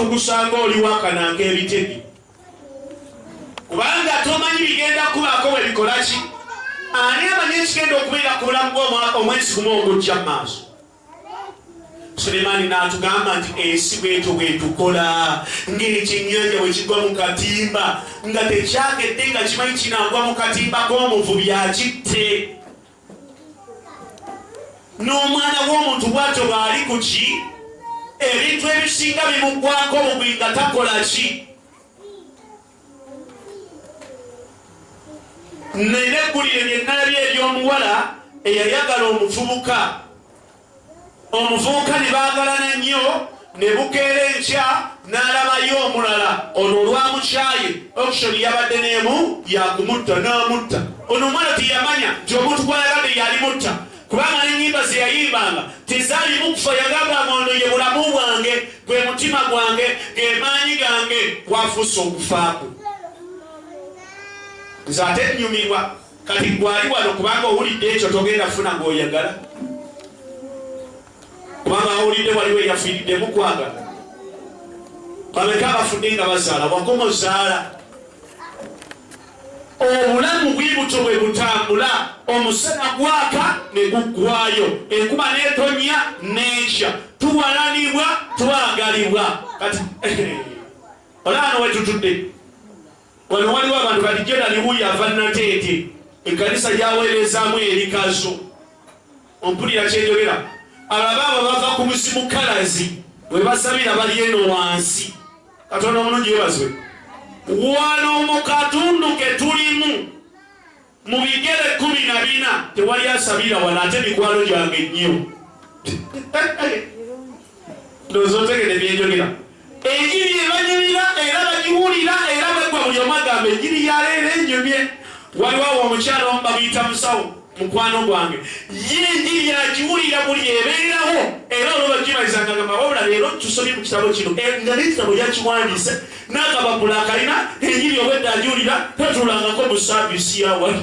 Tukusanga oli wakananga ebitege, kubanga tomanyi bigenda kubaako bwe bikola ki. Ani amanyi ekigenda okubeera ku bulamu bwo omwezi gumu ogujja mu maaso? Sulemaani n'atugamba nti ensi bwetyo bwetukola, ng'ekyennyanja bwe kigwa mu katimba nga tekyakedde, nga kimanyi kinaagwa mu katimba k'omuvubi akitte. N'omwana w'omuntu bw'atyo bw'ali ku ki, ebintu ebisinga bimuggwako bugwi nga takola ki. Nina eggulire lye nnalabye ery'omuwala eyayagala omuvubuka. Omuvubuka ne baagalana nnyo, ne bukeera enkya n'alabayo omulala. Ono olwamukyaye, option yabadde n'emu ya kumutta, n'amutta. Ono omwana teyamanya nti omuntu gw'ayagadde yalimutta, kubanga n'ennyimba ze yayimbanga tezaalimu kufa. Yagambanga ono ye bulamu bwange, gwe mutima gwange, ge maanyi gange, kwafuuse okufaako. Nze ate nnyumirwa kati gwali wano, kubanga owulidde ekyo togenda funa gw'oyagala, kubanga awulidde waliwo eyafiiriddemu kwagala. Bameka abafudde nga bazaala? Wakoma ozaala. Obulamu bwibutyo bwe butambula. Omusana gwaka ne guggwayo, enkuba n'etonnya n'enkya. Tuwalanibwa, twagalibwa. Kati olaba wetutudde wano, waliwo abantu kati Jenali wuuyo ava Nateete, ekkanisa gyaweerezaamu eri Kazo. Ompulira kyenjogera? Alaba abo bava ku muzimu kalazi bwe basabira bali eno wansi. Katonda omulungi yebazwe. Wano mu katundu ke tulimu, mu bigere 14, tewali asabira wano, ate mikwano gyange nnyo. Ndowooza otegede byenjogera. Enjiri ebanyumira era bagiwulira, era bwegwa buli omu agamba enjiri ya leero enyumye. Waliwo awo omukyala omu bamuyita musawo, mukwano gwange, ye enjiri agiwulira buli ebeerawo, era olwo bagimalizanga gamba, "Wabula leero tusomye mu kitabo kino," nga n'ekitabo yakiwandiise n'akabapula akalina. Enjiri obwedda agiwulira, tatuulangako mu service yawali.